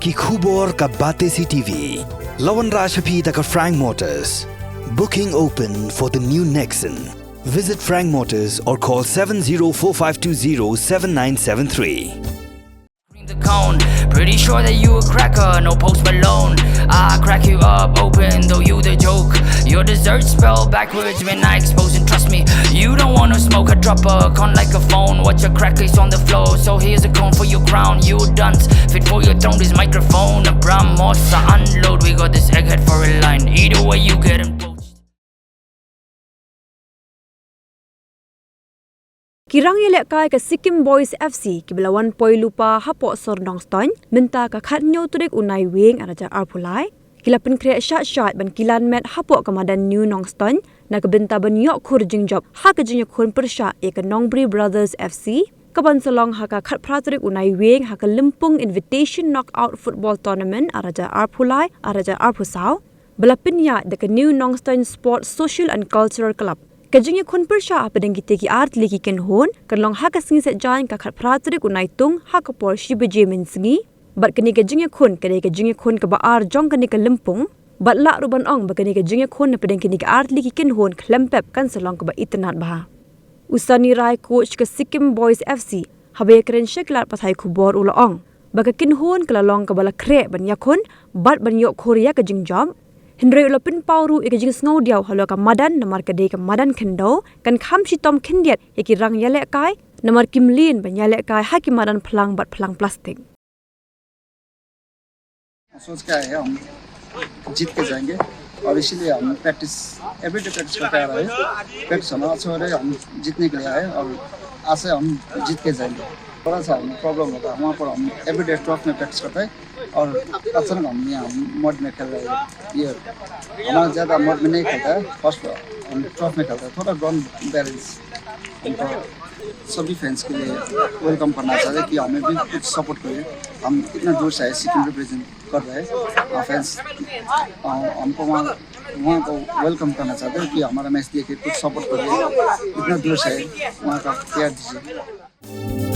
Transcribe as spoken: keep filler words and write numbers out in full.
Ki khubor ka Batesi TV. La wanrah sha phi da ka Frank Motors. Booking open for the new Nexon. Visit Frank Motors or call seven zero four five two zero seven nine seven three. Scream the cone. Pretty sure that you a cracker, no Post Malone. I crack you up open, though you the joke. Your dessert spell backwards when I expose and trust me, you don't wanna smoke a dropper. Con like a phone, watch your crack is on the floor. So here's a cone for your crown, you dunce. Fit for your throne, this microphone. A Bram Moss, I unload. We got this egghead for a line. Either way, you getting poached. Ki rang ïalehkai ka Sikkim Boys F C kiba la wan poi lypa hapoh sor Nongstoiñ mynta ka khathynñiew tarik u Naiwieng ar hajar arphew lai, ki la pynkhreh shah shah ban kilan met hapoh ka madan New Nongstoiñ na ka bynta ban ïoh khur jingjop ha ka jingïakhun pyrshah ïa ka Nongbri Brothers F C, kaban sa long ha ka khatphra tarik u Naiwieng ha ka Lympung Invitation Knockout Football Tournament ar hajar arphew lai ar hajar arphew saw, ba la pynïaid da ka New Nongstoiñ Sports Social and Cultural Club. Ka jingïakhun pyrshah hapdeng kitei ki ar tylli ki kynhun kan long ha ka sngi Saitjaiñ ka khatphra tarik u Naitung ha ka por shi baje mynsngi. Bad kane ka jingïakhun ka dei ka jingïakhun kaba ar jong kane ka lympung. Bad lah ruh ban ong ba kane ka jingïakhun hapdeng kine ki ar tylli ki kynhun khlem pep kan sa long kaba itynnad bha. U Sunny Rai, coach ka Sikkim Boys F C, haba ïakren sha ki lad pathai khubor u la ong ba ka kynhun ka la long kaba la khreh ban ïakhun bad ban ïoh khur ïa ka jingjop. Hynrei u la pynpaw ruh ïa ka jingsngewdiaw halor ka madan namar ka dei ka madan khyndew, kan kham shitom khyndiat ïa ki rang ïalehkai namar kim lien ban ïalehkai ha ki madan phlang bad phlang plastik. सोच के आए हैं, हम जीत के जाएंगे और इसीलिए हम प्रैक्टिस, एवरीडे प्रैक्टिस करते आ रहे हैं। प्रैक्टिस हमारा अच्छा हो रहा है, हम जीतने के लिए आए और आज से हम जीत के जाएंगे। थोड़ा सा हम प्रॉब्लम होता है, वहाँ पर हम एवरीडे टर्फ में प्रैक्टिस करते हैं और अचानक हम यहाँ मड में खेल रहे हैं। ये हमारा ज़्यादा मड में नहीं खेलता है, फर्स्ट हम टर्फ में खेलता है, थोड़ा ग्राउंड बैलेंस। हमको सभी फैंस के लिए वेलकम करना चाहते हैं कि हमें भी कुछ सपोर्ट करें। हम इतना दूर से आए, सिक्किम रिप्रेजेंट कर रहे हैं। और फैंस, आ, हमको वहाँ, वहाँ को वेलकम करना चाहते हैं कि हमारा मैच देख के कुछ सपोर्ट करिए। इतना दूर से आए, वहाँ का प्यार दीजिए।